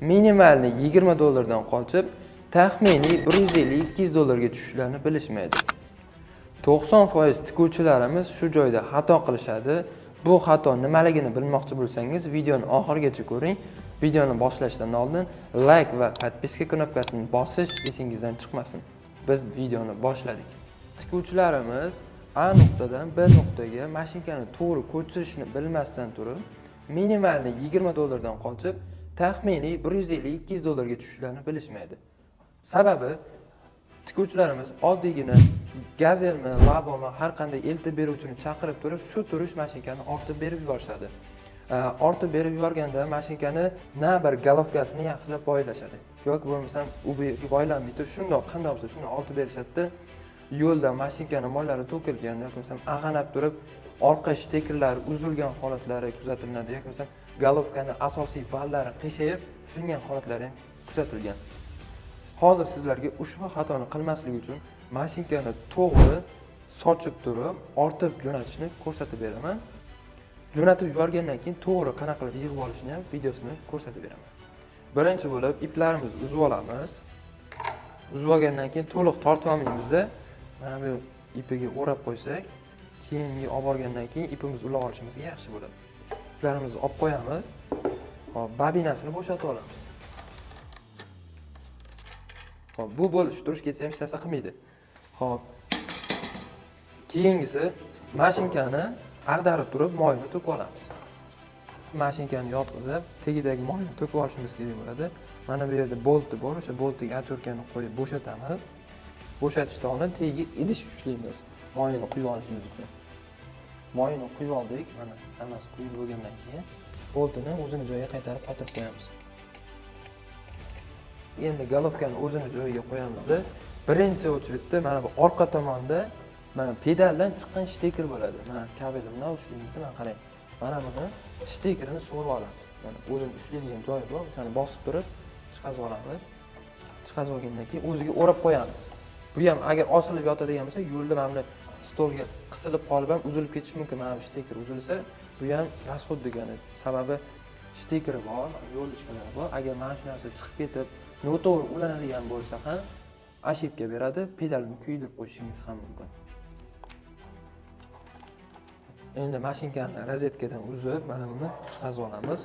Minimalni 20 dollardan qochib, taxminiy 150-200 dollarga tushishlarini bilishmaydi. 90% tikuvchilarimiz shu joyda xato qilishadi. Bu xato nimaligini bilmoqchi bo'lsangiz, videoni oxirigacha ko'ring. Videoni boshlashdan oldin like va подписка knopkasini bosish esingizdan chiqmasin. Biz videoni boshladik. Tikuvchilarimiz A nuqtadan B nuqtaga mashinkani to'g'ri ko'chirishni bilmasdan turib, minimalni 20 dollardan qochib, taxminiy 150-200 dollarga tushishlarini bilishmaydi. Sababi tikuvchilarimiz oddiygina Gazelmi, Labomi, har qanday eltib beruvchini chaqirib turib, shu turish mashinkani ortib berib yuborishadi. Ortib berib yuborganda mashinkani na bir головка sini yaxshilab boylashadi yoki bo'lmasam u bu yerga boylanmaydi, shundoq qandoq bo'lsa shundoq ortib berishadida, yo'lda mashinkani moylari to'kilgan yoki bo'lmasam ag'anab turib, orqa shtekerlari uzilgan holatlari kuzatiladi yoki bo'lmasam головка ni asosiy vallari qiyshayib singan holatlari ham kuzatilgan. Hozir sizlarga ushbu xatoni qilmaslik uchun mashinkani to'g'ri sochib turib ortib jo'natishni ko'rsatib beraman. Jo'natib yuborgandan keyin to'g'ri qanaqa qilib yig'ib olishni ham videosini ko'rsatib beraman. Birinchi bo'lib iplarimizni uzib olamiz. Uzib olgandan keyin to'liq tortib olmaymizda, mana bu ipiga o'rab qo'ysak, keyingi olib borgandan keyin ipimizni ulab olishimizga yaxshi bo'ladi. Iplarimizni olib qo'yamiz. Hop, bobinasini bo'shatib olamiz. Hop, bu bo'lish turish ketsa ham hech narsa qilmaydi. Hop. Keyingisi mashinkani ag'darib turib moyini to'kib olamiz. Mashinkani yotqizib, tagidagi moyni to'kib olishimiz kerak bo'ladi. Mana bu yerda bolti bor, o'sha boltiga отвёртка ni qo'yib bo'shatamiz. Bo'shatishdan oldin tagiga idish ushlaymiz, moyini quyib olishimiz uchun. Moyini quyib oldik, mana hammasi quyilib bo'lgandan keyin boltini o'zini joyiga qaytarib qotirib qo'yamiz. Endi головка ni o'zini joyiga qo'yamizda, birinchi очередь da mana bu orqa tomonda mana pedaldan chiqqan shteker bo'ladi. Mana kabelni bundan ushlaymizda, mana qarang. Mana buni shtekerini sug'urib olamiz. Mana o'zini ushlaydigan joyi bor, o'shani bosib turib chiqazib olamiz. Chiqazib olgandan keyin o'ziga o'rab qo'yamiz. Bu ham agar osilib yotadigan bo'lsa, yo'lda mana buni stolga qisilib qolib ham uzilib ketishi mumkin. Mana bu shteker uzilsa, bu ham расход degani. Sababi shtekeri bor, ёлочка lari bor. Agar mana shu narsa chiqib ketib, noto'g'ri ulanadigan bo'lsa ham ошибка beradi, pedalni kuydirib qo'yishingiz ham mumkin. Endi mashinkani rozetkadan uzib, mana buni chiqazib olamiz.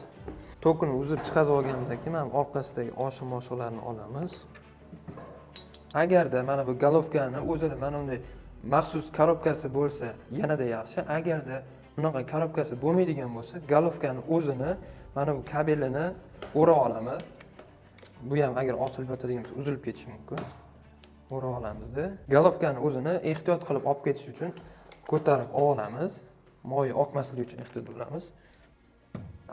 Tokini uzib chiqazib olganimizdan keyin mana bu orqasidagi oshiq moshiqlarni olamiz. Agarda mana bu головка ni o'zini mana bunday maxsus коробка si bo'lsa, yanada yaxshi. Agarda bunaqa коробка si bo'lmaydigan bo'lsa, головка ni o'zini mana bu kabelini o'rab olamiz. Bu ham agar osilib yotadigan bo'lsa, uzilib ketishi mumkin. O'rab olamizda. Головка ni o'zini ehtiyot qilib olib ketish uchun ko'tarib olamiz. Moyi oqmasligi uchun ehtiyot bo'lamiz.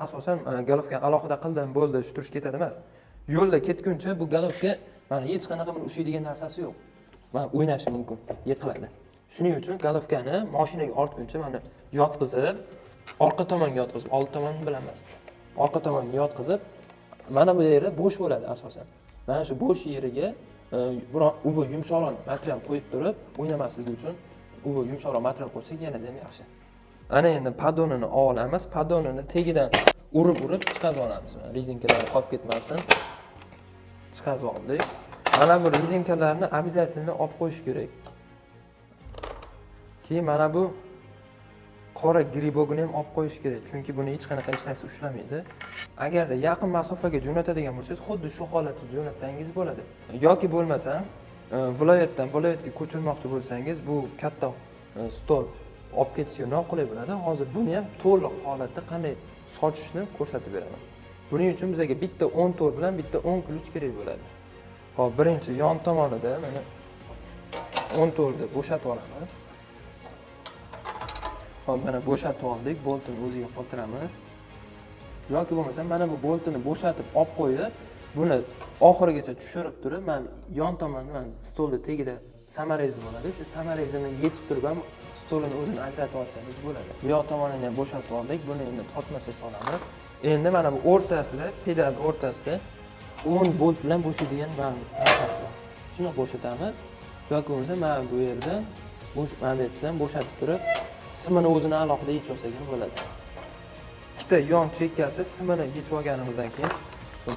Asosan головка ni alohida qildim, bo'ldi, shu turish ketadi emas. Yo'lda ketguncha bu головка mana hech qanaqa buni ushlaydigan narsasi yo'q. Mana o'ynashi mumkin, yiqiladi. Shuning uchun головка ni mashinaga ortguncha mana yotqizib, orqa tomonga yotqizib, old tomonni bilan emas. Orqa tomonga yotqizib, mana bu yerda bo'sh bo'ladi asosan. Mana shu bo'sh yeriga biron u bu yumshoqroq material qo'yib turib, o'ynamasligi uchun u bu yumshoqroq material qo'ysak yanada ham yaxshi. Ana endi поддон ini olamiz. Поддон ini tagidan urib-urib chiqazib olamiz. Mana rezinkalari qolib ketmasin. Chiqazib oldik. Mana bu rezinkalarni обязательно olib qo'yish kerak. Keyin mana bu qora грибок ini ham olib qo'yish kerak, chunki buni hech qanaqa hech narsa ushlamaydi. Agarda yaqin masofaga jo'natadigan bo'lsangiz, xuddi shu holatda jo'natsangiz bo'ladi. Yoki bo'lmasam, viloyatdan viloyatga ko'chirmoqchi bo'lsangiz, bu katta stol olib ketishga noqulay bo'ladi. Hozir buni ham to'liq holatda qanday sochishni ko'rsatib beraman. Buning uchun bizga bitta 14 bilan bitta 10 ключ kerak bo'ladi. Hop, birinchi yon tomonida mana 14 ni bo'shatib olamiz. Hop, mana bo'shatib oldik, boltini o'ziga qotiramiz. Yoki bo'lmasa mana bu boltini bo'shatib olib qo'yib, buni oxirigacha tushirib turib, mana yon tomonni, mana stolni tagida саморез bo'ladi. Shu саморез ini yechib turib ham stolini o'zini ajratib olsangiz bo'ladi. Bu yoq tomonini ham bo'shatib oldik. Buni endi tortmasa solamiz. Endi mana bu o'rtasida, pedal o'rtasida 10 bolt bilan bo'shaydigan mana bu narsasi bor. Shuni bo'shatamiz. Yoki bo'lmasa mana bu yerdan bo'sh, mana bu yerdan bo'shatib turib, simini o'zini alohida yechib olsak ham bo'ladi. Ikkita yon chekkasi simini yechib olganimizdan keyin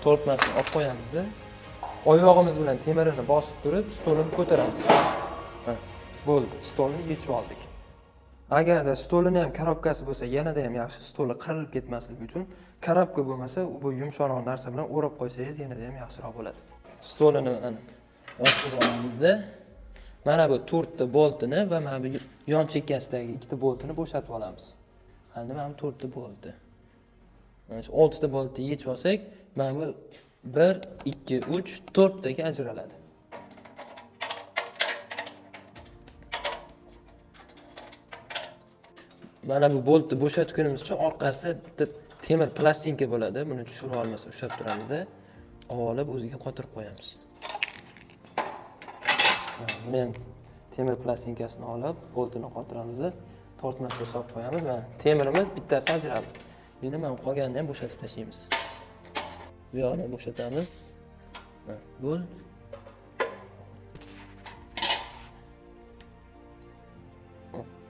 Tortmasini olib qo'yamizda, oyog'imiz bilan temirini bosib turib stolini ko'taramiz. Bo'ldi, stolni yechib oldik. Agarda stolini ham korobkasi bo'lsa, yanada ham yaxshi, stoli qirilib ketmasligi uchun. Korobka bo'lmasa, bu yumshoqroq narsa bilan o'rab qo'ysangiz yanada ham yaxshiroq bo'ladi. Stolini mana yotqizib olamizda, mana bu to'rtta boltini va mana bu yon chekkasidagi ikkita boltini bo'shatib olamiz. Endi mana bu to'rtta bolti. Mana shu oltita boltni yechib olsak, mana bu 1, 2, 3, 4taga ajraladi. Mana bu boltni bo'shatgunimizcha orqasida bitta temir plastinka bo'ladi. Buni tushirib olmasa ushlab turamizda, olib o'ziga qotirib qo'yamiz. Buni ham temir plastinkasini olib, boltini qotiramiz, tortmasga solib qo'yamiz. Mana temirimiz bittasi ajraldi. Endi mana qolganini ham bo'shatib tashlaymiz. Bu yog'ini bo'shatamiz. Mana bo'ldi.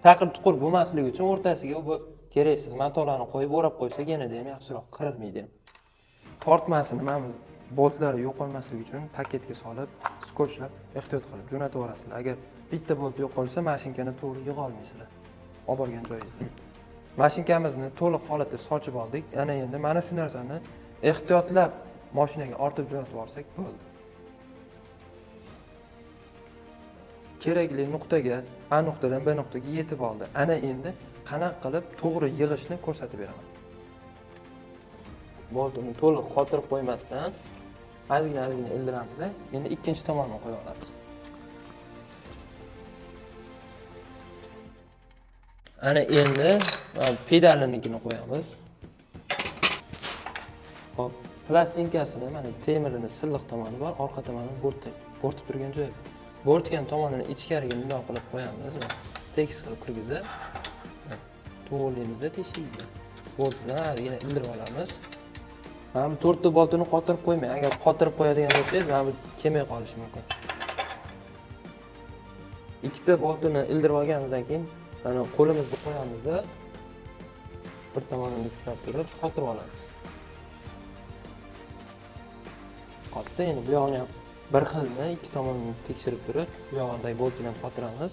Taqir tuqur bo'lmasligi uchun o'rtasiga bu keraksiz matolarni qo'yib o'rab qo'ysak yanada ham yaxshiroq, qirilmaydi ham. Tortmasini mana biz boltlari yo'qolmasligi uchun paketga solib, skotchlab ehtiyot qilib jo'natib yuborasizlar. Agar bitta bolt yo'qolsa, mashinkani to'g'ri yig'a olmaysizlar olib borgan joyingizda. Mashinkamizni to'liq holatda sochib oldik. Ana endi mana shu narsani ehtiyotlab mashinaga ortib jo'natib yuborsak bo'ldi. Kerakli nuqtaga, A nuqtadan B nuqtaga yetib oldi. Ana endi qanaqa qilib to'g'ri yig'ishni ko'rsatib beraman. Boltini to'liq qotirib qo'ymasdan ozgina ozgina ildiramiz. Endi ikkinchi tomonini qo'yib olamiz. Ana endi pedalinikini qo'yamiz. Xo'p, plastinkasini mana temirini silliq tomoni bor, orqa tomoni bo'rtib turgan joyi. Bo'rtgan tomonini ichkariga bundoq qilib qo'yamiz va tekis qilib kirgizib, to'g'rilaymizda teshigiga. Bolt bilan ozgina ildirib olamiz. Mana bu to'rtta boltini qotirib qo'ymang. Agar qotirib qo'yadigan bo'lsangiz, mana bu kelmay qolishi mumkin. Ikkita boltini ildirib olganimizdan keyin mana qo'limizni qo'yamizda bir tomonini ushlab turib qotirib olamiz. Qotdi. Endi bu yog'ini ham bir xilni ikki tomonini tekshirib turib, bu yog'idagi boltini ham qotiramiz.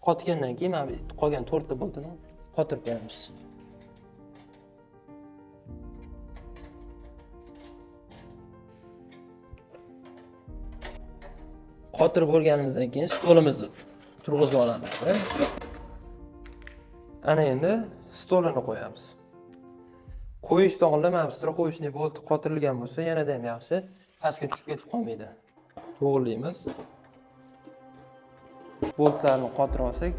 Qotgandan keyin mana bu qolgan to'rtta boltini qotirib qo'yamiz. Qotirib bo'lganimizdan keyin stolimizni turg'izib olamiz. Ana endi stolini qo'yamiz. Qo'yishdan oldin mana bu страховочный bolt qotirilgan bo'lsa yanada ham yaxshi, pastga tushib ketib qolmaydi. To'g'rilaymiz. Boltlarni qotirib olsak,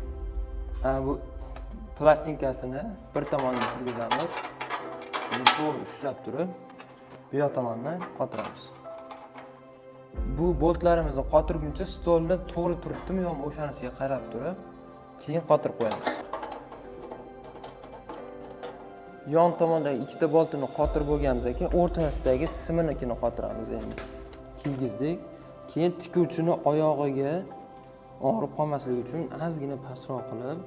ana bu plastinkasini bir tomonini kirgizamiz. Buni to'g'ri ushlab turib, bu yoq tomondan qotiramiz. Bu boltlarimizni qotirguncha stolni to'g'ri turibdimi yo'qmi o'shanisiga qarab turib, keyin qotirib qo'yamiz. Yon tomondagi ikkita boltini qotirib bo'lganimizdan keyin o'rtasidagi siminikini qotiramiz endi. Kiygizdik. Keyin tikuvchini oyog'iga og'rib qolmasligi uchun ozgina pastroq qilib,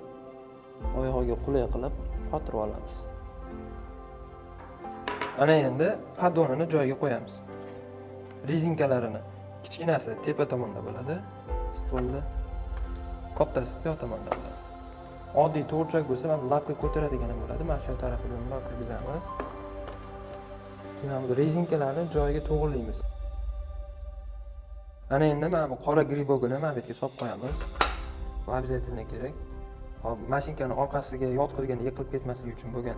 oyog'iga qulay qilib qotirib olamiz. Ana endi paddonini joyiga qo'yamiz. Rezinkalarini kichkinasi tepa tomonda bo'ladi, stolda, kattasi bu yoq tomonda bo'ladi. Oddiy to'g'richak bo'lsa, mana bu lapka ko'taradigan bo'ladi. Mana shu tarafiga bundoq kirgizamiz. Keyin mana bu rezinkalarni joyiga to'g'rilaymiz. Ana endi mana bu qora gribogini mana bu yerga solib qo'yamiz. Bu обязательно kerak. Hop, mashinkani orqasiga yotqizganda yiqilib ketmasligi uchun bo'lgan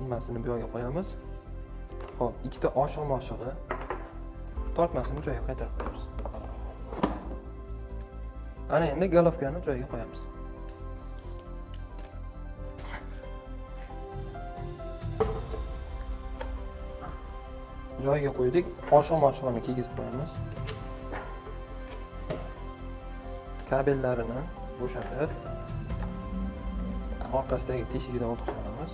nimasini bu yoqqa qo'yamiz. Hop, ikkita oshiq moshig'i tortmasini joyiga qaytarib qo'yamiz. Ana endi golovkani joyiga qo'yamiz. Joyiga qo'ydik. Oshiq moshig'ini kiygizib qo'yamiz. Kabellarini bo'shatib, orqasidagi teshigidan o'tkazib olamiz.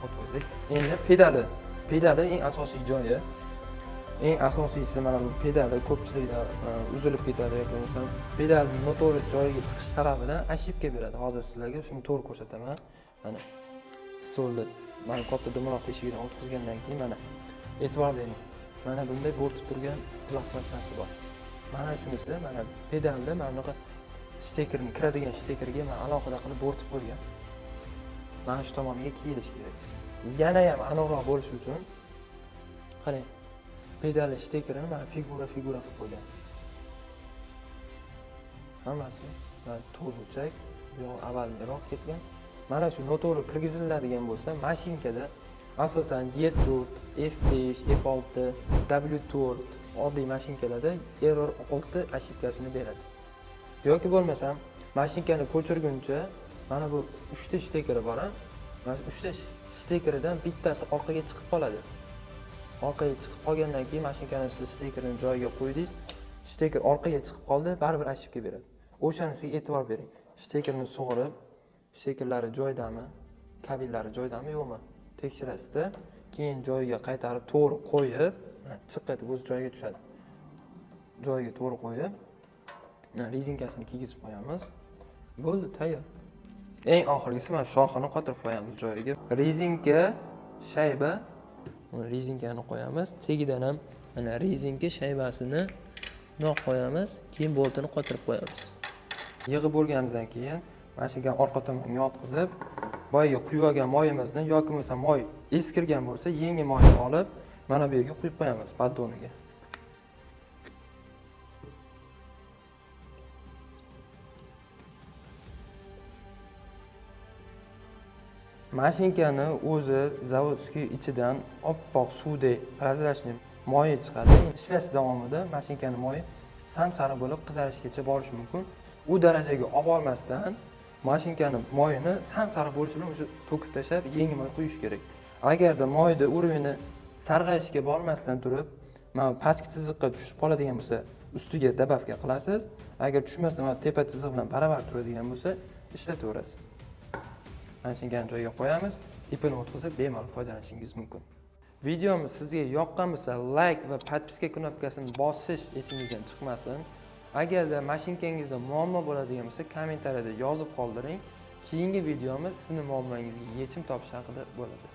O'tkazdik. Endi pedali. Pedali eng asosiy joyi. Eng asosiysi mana bu pedali ko'pchilikda uzilib ketadi yoki bo'lmasam pedalni noto'g'ri joyiga tiqish sababidan ошибка beradi. Hozir sizlarga shuni to'g'ri ko'rsataman. Mana stolni Mana katta dumaloq teshigidan o'tkazgandan keyin mana e'tibor bering. Mana bunday bo'rtib turgan plastmassasi bor. Mana shunisi mana pedalda mana bunaqa shtekerni kiradigan shtekerga mana alohida qilib bo'rtib qo'ygan. Mana shu tomoniga kiyilishi kerak. Yana ham aniqroq bo'lishi uchun qarang, pedalni shtekerini mana figura qilib qo'ygan. Hammasi mana to'g'richak, bu yoq avvalroq ketgan. Mana shu noto'g'ri kirgiziladigan bo'lsa, mashinkada asosan E4, F5, F6, W4 oddiy mashinkalarda error 6 ошибкasini beradi. Yoki bo'lmasam mashinkani ko'chirguncha mana bu 3 ta shtekeri bor, mana shu 3 ta shtekeridan bittasi orqaga chiqib qoladi. Orqaga chiqib qolgandan keyin mashinkani siz shtekerini joyiga qo'ydingiz, shteker orqaga chiqib qoldi, baribir ошибка beradi. O'shanisiga e'tibor bering. Shtekerni sug'urib, shtekerlari joyidami, kabellari joyidami yo'qmi tekshirasizda, keyin joyiga qaytarib to'g'ri qo'yib, chiq etib o'z joyiga tushadi. Joyiga to'g'ri qo'yib, rezinkasini kiygizib qo'yamiz. Bo'ldi, tayyor. Eng oxirgisi mana shoxini qotirib qo'yamiz joyiga. Rezinka, shayba, rezinkani qo'yamiz. Tagidan ham mana rezinka shaybasini bundoq qo'yamiz, keyin boltini qotirib qo'yamiz. Yig'ib bo'lganimizdan keyin mashinani orqa tomonga yotqizib, boyaga quyib olgan moyimizni yoki bo'lmasa moy eskirgan bo'lsa, yangi moyni olib, mana bu yerga quyib qo'yamiz paddoniga. Mashinkani o'zi zavodskiy ichidan oppoq suvdek prozrachniy moyi chiqadi. Ishlash davomida mashinkani moyi sam-sariq bo'lib qizarishgacha borishi mumkin. U darajaga olib bormasdan mashinkani moyini sam-sariq bo'lishi bilan o'sha to'kib tashlab yangi moy quyish kerak. Agarda moyda уровени sarg'ayishga bormasdan turib, mana pastki chiziqqa tushib qoladigan bo'lsa, ustiga добавка qilasiz. Agar tushmasdan mana tepa chiziq bilan baravar turadigan bo'lsa, ishlataverasiz. Mashinkani joyiga qo'yamiz, ipini o'tkazib bemalol foydalanishingiz mumkin. Videomiz sizga yoqqan bo'lsa, like va podpiska knopkasini bosish esingizdan chiqmasin. Agarda mashinkangizda muammo bo'ladigan bo'lsa, kommentariyada yozib qoldiring. Keyingi videomiz sizning muammongizga yechim topish haqida bo'ladi.